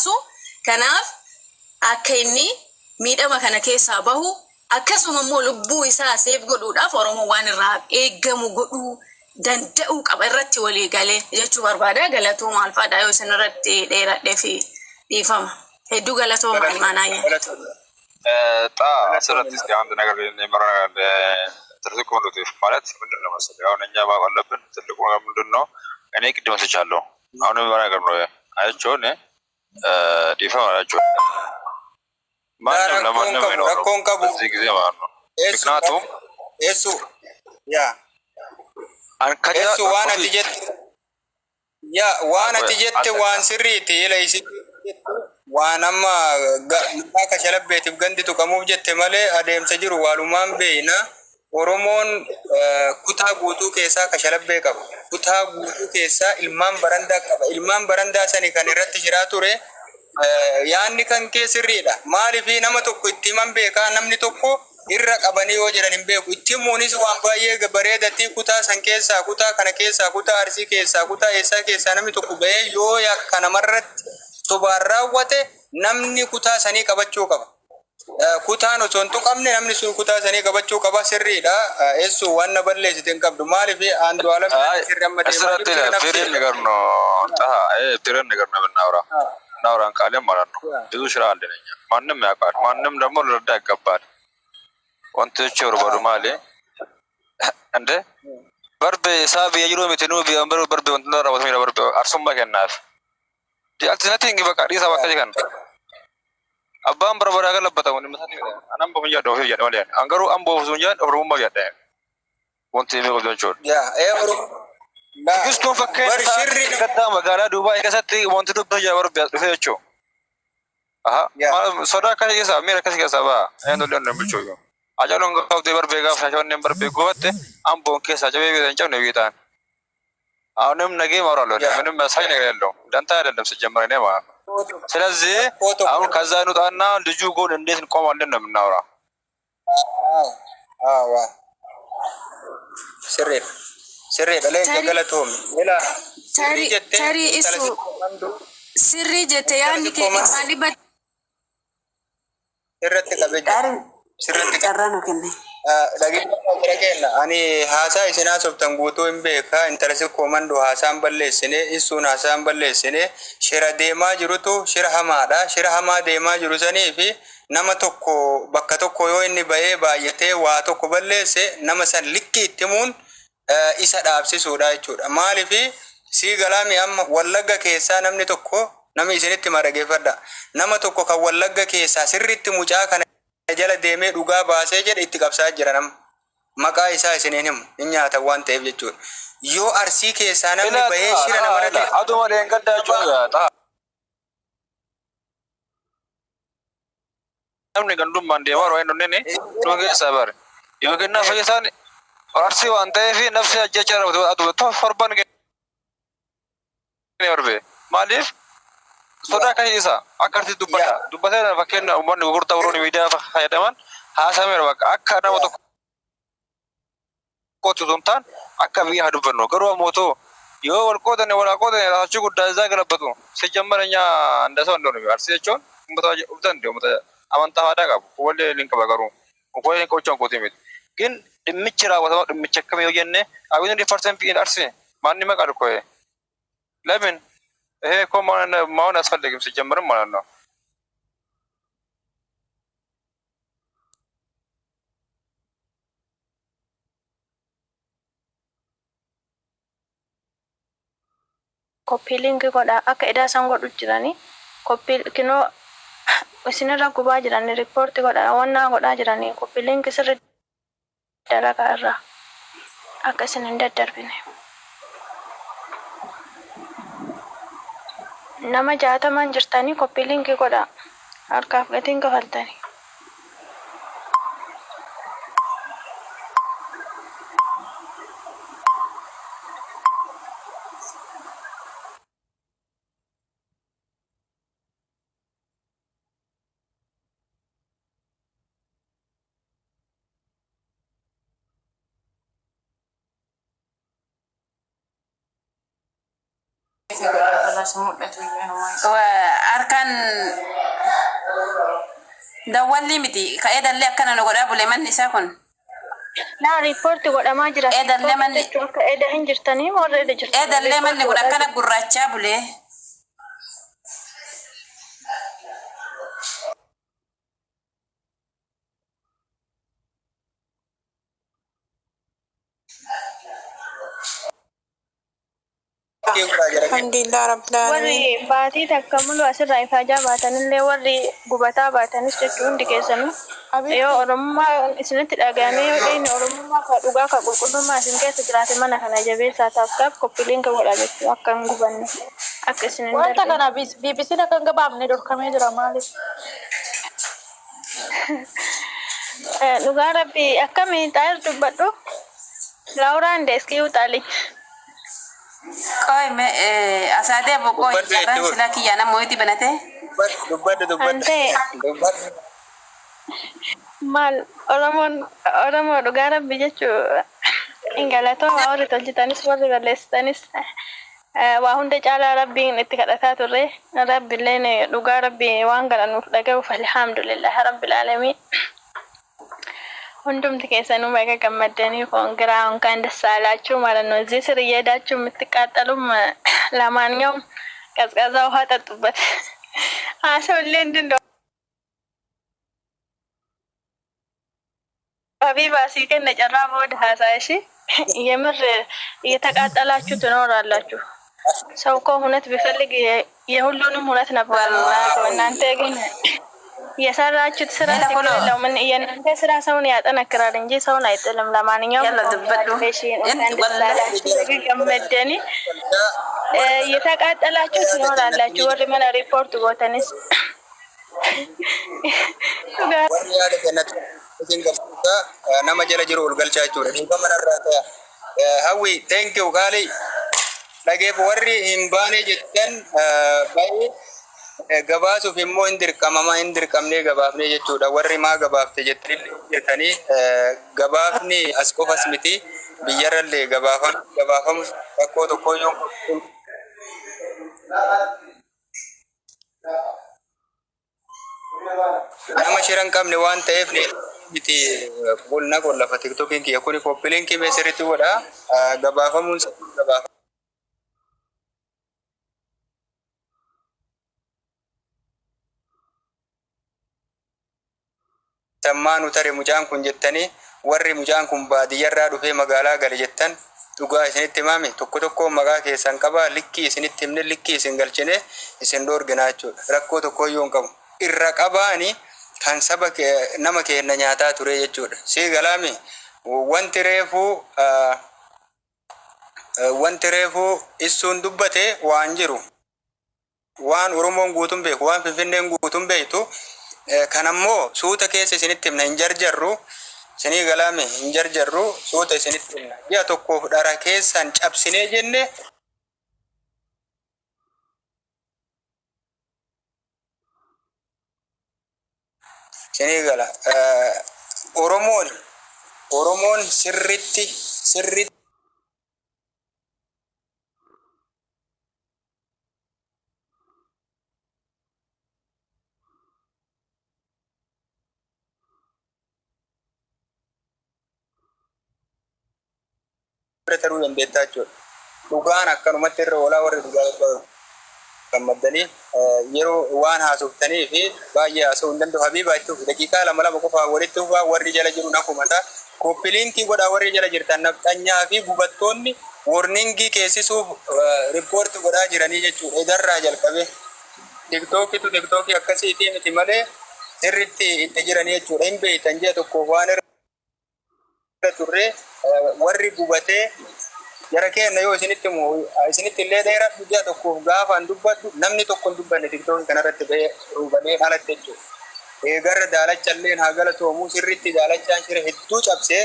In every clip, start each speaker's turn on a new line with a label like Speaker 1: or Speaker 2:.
Speaker 1: kaasu. Kanaaf akka inni miidhama kana keessaa bahu, akkasuma immoo lubbuu isaa save godhuudhaaf Oromoon waan irraa eeggamu godhuu danda'uu qaba irratti walii galee jechuu barbaada. Galatooma, alfaadha. Yoo isin irratti dheeradhee fi dhiifama. Hedduu galatooma, ilmaanaayya.
Speaker 2: ጣ asirratti እስኪ አንድ ነገር የምለው ነገር ትልቁ ማለት ምንድን ነው መሰለህ፣ አሁን እኛ ማወቅ አለብን። ትልቁ ነገር ምንድን ነው? እኔ ቅድም ወስጃለሁ። አሁን የምለው ነገር ነው አያቸውን ዲፈ አያቸው ማንም ለማንም አይኖረው
Speaker 3: Rakkoon qabu.
Speaker 2: በዚህ ጊዜ ማለት ነው። ምክንያቱም
Speaker 3: Eessu yaa eessu waan ati jette, yaa waan ati jette waan sirriiti. Ila isi waan amma maqaa kashalabbeetiif gandi tuqamuuf jette malee adeemsa jiru waalumaan beeyna. Oromoon kutaa guutuu keessaa kashalabbee qaba. Kutaa guutuu keessaa ilmaan barandaa qaba. Ilmaan barandaa sani kan irratti jiraa ture. Yaanni kan kee sirriidha. Maaliif nama tokko itti himan beekaa, namni tokko irra qabanii yoo jedhan hin beeku. Itti himuunis waan baay'ee bareedatti. Kutaa san keessaa, kutaa kana keessaa, kutaa Arsii keessaa, kutaa eessaa keessaa namni tokko bahee yoo yakka namarratti sobaan raawwate namni kutaa sanii qabachuu qaba. Kutaan osoo hin tuqamne namni sun kutaa sanii qabachuu qaba, sirriidha. Eessuu waan na balleessite hin qabdu. Maaliif Andu'aalam sirri amma deemaa
Speaker 2: asirratti
Speaker 3: jiru
Speaker 2: ፊሬን ነገር ነው ጣ ፊሬን ነገር ነው የምናወራ እናውራን ካለን ማለት ነው። ብዙ ስራ አለን እኛ፣ ማንም ያውቃል፣ ማንም ደግሞ ሊረዳ ይገባል። ወንቶች barbaadu maali እንደ barbe isaa biyya jiru miti nuu biyya barbe barbe wantoota raawwatamedha barbe arsummaa kennaaf. Ati nothing bakka dhiisa bakka kan abbaan barbaada galabbatamu dhimma isaanii anan bamu jedha ofii jedha malee an garuu an boofsuun jedha oromummaa jedha wanti beeku jechuudha.
Speaker 3: Yaa ee Oromoo.
Speaker 2: Tigistuun fakkeenya
Speaker 3: Bar shirri
Speaker 2: gaddaa magaalaa Dubaay keessatti wanti dubbatu jira barbe dhufe jechuudha. Aha, sodaa akkasii keessaa, miira akkasii keessaa ba'a. Eenyu illee hin bulchu. Ajaaluun qabdee barbee gaafa shaashawanneen barbee gubatte amboon keessaa cabee beektan cabne biitaan. አሁንም ነገ ይመራሉ። ምንም መሳኝ ነገር የለውም። ደንታ አይደለም ሲጀመር እኔ ማለት ነው። ስለዚህ አሁን ከዛ እንውጣና ልጁ ጎን እንዴት እንቆማለን ነው የምናወራ።
Speaker 3: Awa. Sirriidha. Sirriidha. Leenca galatoomi. Ila sirrii jettee
Speaker 1: Tarii
Speaker 3: intala
Speaker 1: isu sirrii jette, yaadni kee dhibbaan dhibba
Speaker 3: sirratti qabee jira. Sirratti qabee.
Speaker 4: Carraa nu kenne.
Speaker 3: Dhageeffachaa jira kenna. Ani haasaa isin haasoftan guutuu hin beeka. Intala sikkoo mandoo haasaan balleessine, isuun haasaan balleessine, shira deemaa jirutu shira hamaadha. Shira hamaa deemaa jiru sanii fi nama tokko bakka tokko yoo inni bahee baay'atee waa tokko balleesse nama san likki itti himuun isa dhaabsisuudha jechuudha. Maaliif sii galaami amma Wallagga keessaa namni tokko, namni isinitti hima dhageeffadha. Nama tokko kan Wallagga keessaa sirriitti mucaa kana jala deemee dhugaa baasee jedhe itti qabsaa jira nama. Maqaa isaa isiniin himu hin nyaatan waan ta'eef jechuudha. Yoo Arsii keessaa namni
Speaker 2: Ila
Speaker 3: bahee shira namarratti
Speaker 2: aduma dheengaddaa jechuudha. Namni gandummaan deemaa yeroo inni inni dhuma keessaa bare yookiin nafa isaan Arsii waan ta'eef nafsi ajjecha raawwatu aduma torban barbe maaliif sodaa akkasii isa akka arti dubbata dubbatee fakkeenya uummanni gurgurtaa warroonni miidiyaa fayyadaman haasameera bakka akka nama tokkootti osoo hin taane akka biyya haa dubbannu. Garuu ammoo yoo wal qoodane walaa qoodane raachuu guddaa isaa galabbatu ሲጀመር እኛ እንደ ሰው እንደሆነ አርሲ jechuun uummata of danda'e, uummata amantaa aadaa qabu wallee ni qaba, garuu wallee qochaan qotii miti. ግን dhimmichi raawwatama dhimmicha akkamii yoo jenne አብን ፐርሰንት አርሲ ማን ይመቃል እኮ ይሄ ለምን ይሄ እኮ መሆን አያስፈልግም ሲጀምርም ማለት ነው።
Speaker 5: Copy link godha, akka idaa isaan godhu jiranii copy kinoo isinirra gubaa jiranii, report godha, wannaa godhaa jiranii. Copy link sirri dalagaa irraa akka isin hin daddarbine. Nama 60n jirtanii copy link godha, harkaaf gatiin kafaltanii.
Speaker 6: Harkaan
Speaker 4: Dawwallii miti ka eedallee akkana nu godhaa bule manni isaa kun.
Speaker 5: Laa riippoorti godhamaa jira.
Speaker 4: Eedallee manni
Speaker 5: Jechuun akka eda hin jirtanii warra eda jirtan.
Speaker 4: eedallee manni kun akkana gurraachaa bule.
Speaker 6: Alhamdulillah rabbil
Speaker 5: Warri
Speaker 6: alamin.
Speaker 5: baatii takka mulu asirraa ifaajaa baatanillee warri gubataa baatanis jechuun hundi keessanuu yoo Oromummaa isinitti dhaga'amee yoo dhiyeenyi Oromummaa ka dhugaa ka qulqullummaa isin keessa jiraate mana kana jabeessaa taaf taaf koppiliin ka godha jechuu akka hin gubanne akka isin hin
Speaker 7: Wanta
Speaker 5: darbine.
Speaker 7: kana BBC'n akka hin gabaafne dhorkamee jira maaliif?
Speaker 5: Dhugaa rabbi akkamii xaayir dubbadhu Laawuraan deeskii uxaali.
Speaker 4: Qoy me asaadee boqoo
Speaker 3: Dubbadhu
Speaker 4: carraan
Speaker 3: itti
Speaker 4: silaa kiyyaa nama wayitii banate.
Speaker 3: Dubbadhu dubbadhu.
Speaker 5: Antee
Speaker 3: Dubbadhu.
Speaker 5: maal Oromoon Oromoo dhugaa rabbi jechuu hin galatooma warri tolchitanis warri balleessitanis waa hunda caalaa rabbiin itti kadhataa turre rabbiilleen dhugaa rabbi waan kana nuuf dhaga'uuf alhamdulillah rabbil aalamiin. Hundumti keessanuu baga gammaddanii congra እንኳን ደስ አላችሁ ማለት ነው። እዚህ ስር እየሄዳችሁ የምትቃጠሉም ለማንኛውም ቀዝቃዛ ውሃ ጠጡበት። አሰውሌ እንድን ሀቢባ ሲከነ ጨራ በወደ ሀሳ እሺ፣ የምር እየተቃጠላችሁ ትኖራላችሁ። ሰው እኮ እውነት ቢፈልግ የሁሉንም እውነት ነበር የሚናገረው። እናንተ ግን የሰራችሁት ስራ
Speaker 4: Mela
Speaker 5: ችግር
Speaker 4: kolo
Speaker 5: የለውም። የእናንተ ስራ ሰውን ያጠነክራል እንጂ ሰውን አይጥልም። ለማንኛውም
Speaker 4: yalla dubbadhu.
Speaker 5: Congratulation እንኳን ደስ
Speaker 4: Wallahi
Speaker 5: አላችሁ። baga gammaddanii እየተቃጠላችሁ ትኖራላችሁ። warri mana report gootanis dhugaa
Speaker 3: Warri yaada kennatu isin galchuudha nama jala jiru ol galchaa jechuudha. Dhiifama narraa ta'a. Hawwi thank you qaalii. Dhageef warri hin baane jettan baay'ee gabaasuuf immoo hin dirqamama hin dirqamnee gabaafnee jechuudha. Warri maa gabaafte jettanii gabaafni as qofas miti biyyarrallee gabaafamu rakkoo tokko yoo nama shira hin qabne waan ta'eef miti qolna qollafa TikTokiin kiyya kuni copy linkii mee sirriitti godha gabaafamuun gabaafa. Sammaa nu tare mucaan kun jettanii warri mucaan kun baadiyyarraa dhufee magaalaa gale jettan dhugaa isinitti himame tokko tokko maqaa keessan qabaa likkii isinitti himne likkii isin galchine isin dhoorginaa jechuudha. Rakkoo tokko iyyuu hin qabu. Irra qabaani kan saba nama keenya nyaataa ture jechuudha. Sii galaami wanti reefuu issuun dubbate waan jiru. Waan Oromoon guutuun beeku waan Finfinneen guutuun beektu kanammoo suuta keessa isinitti himna hin jarjarru isinii galaame hin jarjarru suuta isinitti himna ji'a tokkoof dhara keessan cabsinee jenne isinii gala. Oromoon sirritti sirritti bira taruu dandeettaa jechuudha. Dhugaan akkanumatti irra oolaa warri dhugaa gammaddanii yeroo waan haasoftanii fi baay'ee haasa'uu hin danda'u. Habiibaa jechuuf daqiiqaa lama lama qofaa walitti fufaa warri jala jiru na kumata. Copy linkii godhaa warri jala jirtan nafxanyaa fi gubattoonni warningii keessisuuf report godhaa jiranii jechuudha. Edarraa jalqabee TikTokitu TikTokii akkasiitii miti malee sirriitti itti jiranii jechuudha. Hin beektan ji'a tokkoof waan irra turre warri gubatee jara keenya yoo isinitti himu isinitti illee dheeradhu ji'a tokkoof gaafa hin dubbadhu namni tokko hin dubbanne TikTokii kanarratti bahee ruubanee alatti jechuudha. Eegarra daalacha illee haa galatoomuu sirriitti daalachaan shira hedduu cabsee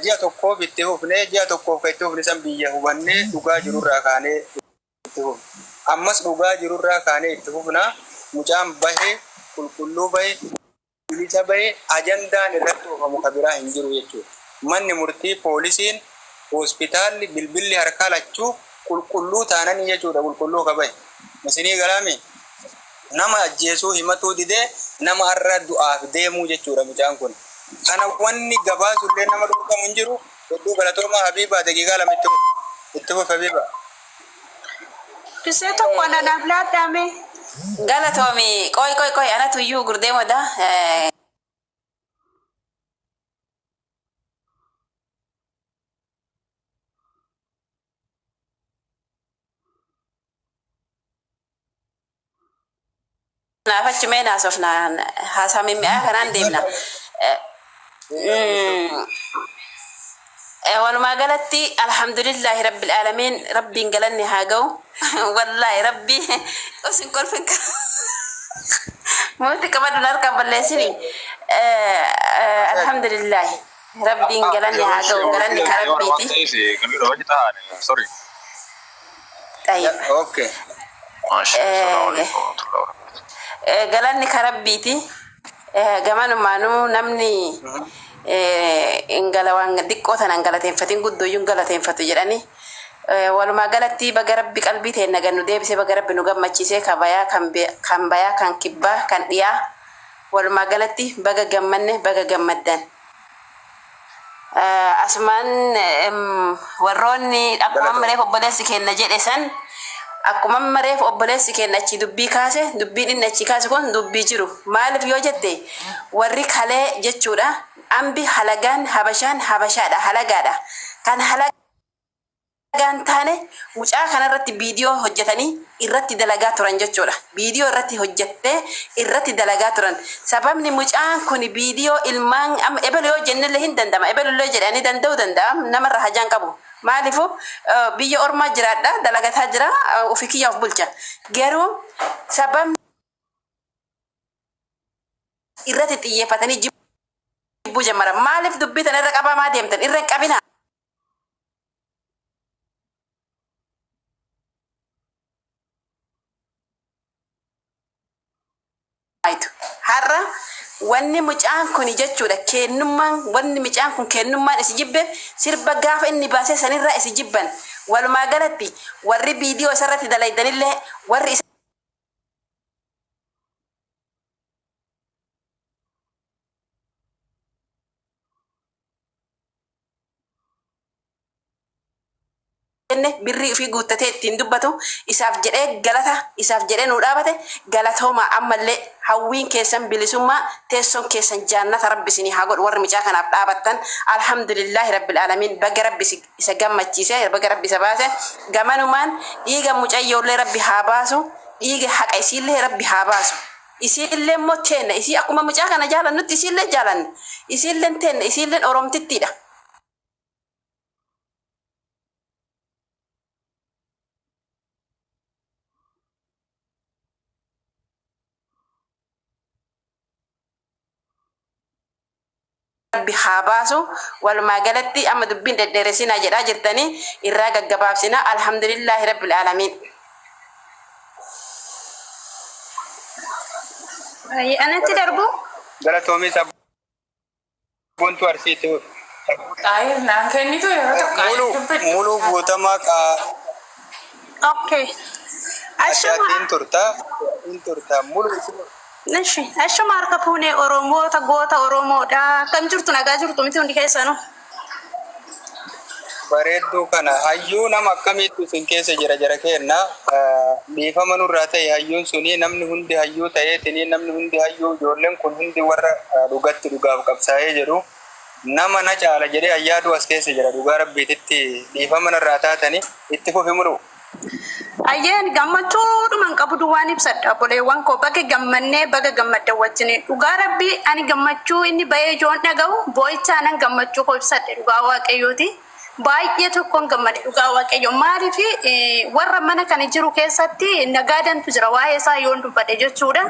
Speaker 3: ji'a tokkoof itti fufnee ji'a tokkoof kan itti fufne san biyya hubannee dhugaa jirurraa kaanee itti fufne. Ammas dhugaa jirurraa kaanee itti fufna mucaan bahee qulqulluu bahee bilisa bahee ajandaan irratti oofamu kan biraa hin jiru jechuudha. Manni murtii poolisiin hospitaalli bilbilli harkaa lachuu qulqulluu taananii jechuudha qulqulluu ka bahe. Isinii galaami Nama ajjeesuu himatuu didee nama har'a du'aaf deemuu jechuudha mucaan kun. Kana wanni gabaasullee nama dhorkamu hin jiru. Hedduu galatoomaa Habiibaa daqiiqaa 2 itti fufi. Itti fufi Habiibaa.
Speaker 5: Kisee tokko ana naaf laadhaa mee.
Speaker 4: Galatoomi. Qoy qoy qoy anatu iyyuu gurdee moda. Naaf achi mee naasofna haasaa mimmi'aa kanaan deemna. Walumaa galatti alhamdulillahi rabbil aalamiin rabbiin galanni haa ga'u. Wallaahi rabbii osin kolfin mootii qabadhu na harkaan balleessini. Alhamdulillahi rabbiin galanni haa ga'u galanni ka rabbiiti.
Speaker 2: Sorry.
Speaker 4: Tayyib.
Speaker 3: Okay.
Speaker 2: Maasha Assalamu alaikum warahmatullahi wabarakatuh.
Speaker 4: Galanni ka rabbiiti. Gamanumaanuu namni hin gala waan xiqqoo tana hin galateeffatin guddooyyuu hin galateeffatu jedhani. Walumaa galatti baga rabbi qalbii teenna gad nu deebise, baga rabbi nu gammachiise, ka bayaa kan bayaa, kan kibbaa, kan dhiyaa, walumaa galatti baga gammanne, baga gammaddan. Asumaan warroonni akkuma amma reef obboleessi keenna jedhe san, akkuma amma reef obboleessi keenna achii dubbii kaase, dubbiin inni achii kaase kun dubbii jiru. Maaliif yoo jette, warri kalee jechuudha ambi halagaan habashaan habashaadha, halagaadha. Kan halagaan taane mucaa kanarratti viidiyoo hojjetanii irratti dalagaa turan jechuudha. Viidiyoo irratti hojjettee irratti dalagaa turan. Sababni mucaan kun viidiyoo ilmaan amma ebelu yoo jennellee hin danda'ama. Ebelullee jedhanii danda'uu danda'a. Namarra hajaan qabu. Maaliifuu biyya ormaa jiraadha, dalagataa jira, ofii kiyya of bulcha. Garuu sababni irratti xiyyeeffatanii jibbuu jammaran. Maaliif dubbii tana irra qabamaa deemtan? Irra hin qabinaa. Har'a wanni mucaan kun jechuudha keennummaan, wanni mucaan kun keennummaan isi jibbe sirba gaafa inni baasee sanirraa isi jibban. Walumaa galatti warri viidiyoo isarratti dalaydanillee warri isa jenne birrii ofii guuttatee ittiin dubbatu isaaf jedhee, galata isaaf jedhee nuu dhaabate galatooma. Ammallee hawwiin keessan bilisummaa, teessoon keessan jaannata rabbi isinii haa godhu. Warri mucaa kanaaf dhaabattan, alhamdulillaahi rabbil aalamiin, baga rabbi isa gammachiise, baga rabbi isa baase. Gamanumaan dhiiga mucayyoollee rabbi haa baasu, dhiiga haqa isiillee rabbi haa baasu. Isiillee immoo teenna, isii akkuma mucaa kana jaalannutti isiillee jaalanna, isiilleen teenna, isiilleen oromtittiidha. Rabbi haa baasu. Walumaa galatti amma dubbiin dhedheeressinaa jedhaa jirtanii, irraa gaggabaabsina. Alhamdulillaahi rabbil aalamiin.
Speaker 5: Anatti darbu.
Speaker 3: Galatoomii sabboontuu Arsiitti.
Speaker 6: Xaayir naan kennitu yeroo tokko ani
Speaker 3: Mulu
Speaker 6: dubbadhu.
Speaker 3: Mulu Guutamaa qaa
Speaker 5: Okay. Ashuma.
Speaker 3: Ashaatiin turta hin turta mulu.
Speaker 5: Ishi. Ashuma, harka fuunee Oromoota goota Oromoodha. Akkam jirtu? Nagaa jirtu miti hundi keessanuu?
Speaker 3: Bareedduu kana hayyuu nama akkamiitu isin keessa jira jara kenna? Dhiifama nurraa ta'e. Hayyuun suni namni hundi hayyuu ta'eetini, namni hundi hayyuu, ijoolleen kun hundi warra dhugatti dhugaaf qabsaa'ee jedhu, nama na caala jedhee ayyaaduu as keessa jira. Dhugaa rabbiititti dhiifama narraa taatani. Itti fufi mulu.
Speaker 5: Ayyeen gammachuudhuman qabu duwwaan ibsadha. Obboleewwan koo, baga gammannee, baga gammaddan wajjin. Dhugaa rabbii ani gammachuu inni bahee ijoon dhaga'u boo'ichaanan gammachuu koo ibsadhe. Dhugaa waaqayyooti. Baay'ee tokkoon gammade dhugaa waaqayyo. Maaliif, warra mana kana jiru keessatti nagaadantu jira waa'ee isaa yoon dubbadhe jechuudha.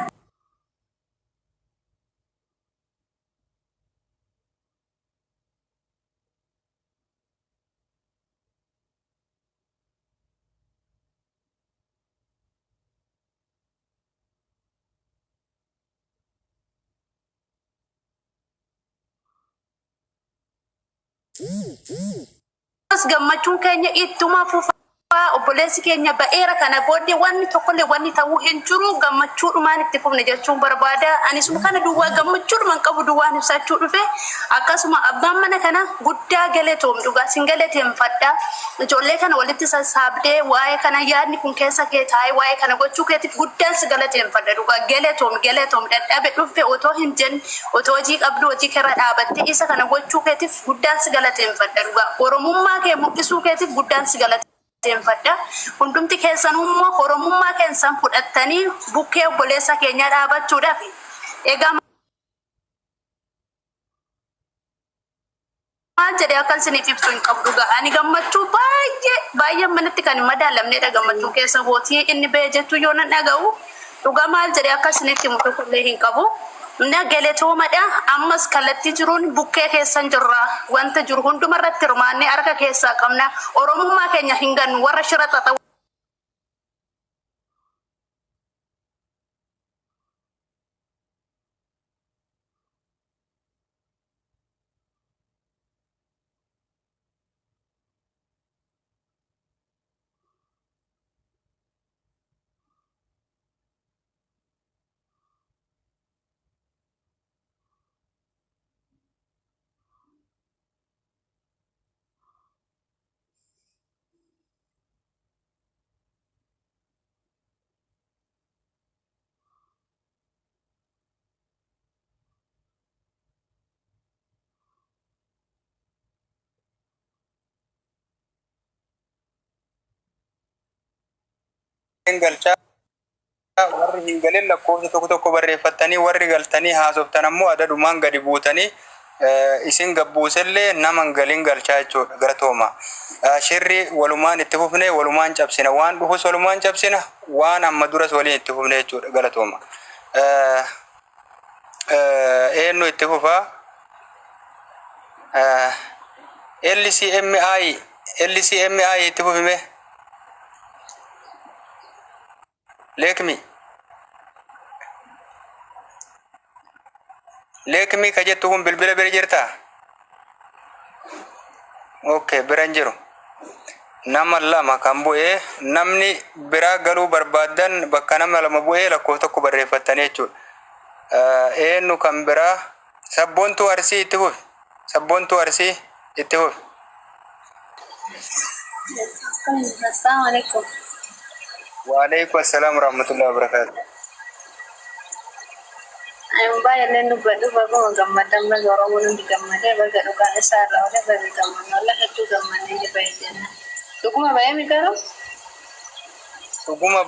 Speaker 5: Gammachuun keenya ittuma fufaa.
Speaker 8: Obboleessi keenya ba'eera, kana booddee wanni tokkollee wanni ta'uu hin jiru, gammachuudhumaan itti fufne jechuun barbaada. Anisuma kana duwwaa gammachuudhumaan qabu duwwaan ibsachuu dhufe. Akkasuma abbaan mana kana guddaa galatoom, dhugaa sin galateeffadha. Ijoollee kana walitti sassaabdee waa'ee kana yaadni kun keessa kee taa'ee waa'ee kana gochuu keetiif guddaan si galateeffadha, dhugaa galatoom, galatoom. Dadhabe dhufe otoo hin jenne, otoo hojii qabdu hojii keerra dhaabattee isa kana gochuu keetiif guddaan si galateeffadha, dhugaa oromummaa kee mul'isuu keetiif guddaan si galateeffadha. Hundumti keessan immoo oromummaa keessan fudhattanii bukkee obboleessa keenyaa dhaabachuudhaaf egaa maal jedhee akkan isiniif ibsu hin qabu, dhugaa ani gammachuu baay'ee baay'ee manatti kan hin madaalamnedha. Gammachuu keessa bootii inni ba'e jechuu yoo nan dhaga'u, dhugaa maal jedhee akka isinitti himu tokkollee hin qabu. Na galatoomadha. Ammas kallattii jiruun bukkee keessan jirra. Wanta jiru hundumarratti hirmaannee harka keessaa qabna. Oromummaa keenya hin gannu, warra shira xaxa
Speaker 3: Galchaa, warri hin galin lakkoofsa tokko tokko barreeffattanii, warri galtanii haasoftan ammoo adadumaan gadi buutanii isin gabbuusellee nama hin galin galchaa jechuudha, galatooma. Shirri walumaan itti fufne, walumaan cabsina, waan dhufus walumaan cabsina, waan amma duras waliin itti fufne jechuudha, galatooma. Eenyu itti fufaa? LCMI, LCMI itti fufime. Leekmi. Leekmi ka jettu kun bilbila bira jirtaa? Okay, bira hin jiru. Nama lama kan bu'ee, namni biraa galuu barbaaddan bakka nama lama bu'ee lakkoofsa tokko barreeffattanii jechuudha. Eenyu kan biraa? Sabboontuu Arsii itti fufi. Sabboontuu Arsii itti fufi.
Speaker 9: Assalamu alaikum.
Speaker 3: Waalaikum assalam warahmatullahi wabarakatuh.
Speaker 9: Ani baay'ee dubbadhu, baguma gammadan, baga Oromoon hundi gammadee, baga dhugaan isaa irraa oole, baga gammanne, wallah hedduu gammannee jirra jenna. Dhuguma ba'ee mi garuu?
Speaker 3: Dhuguma.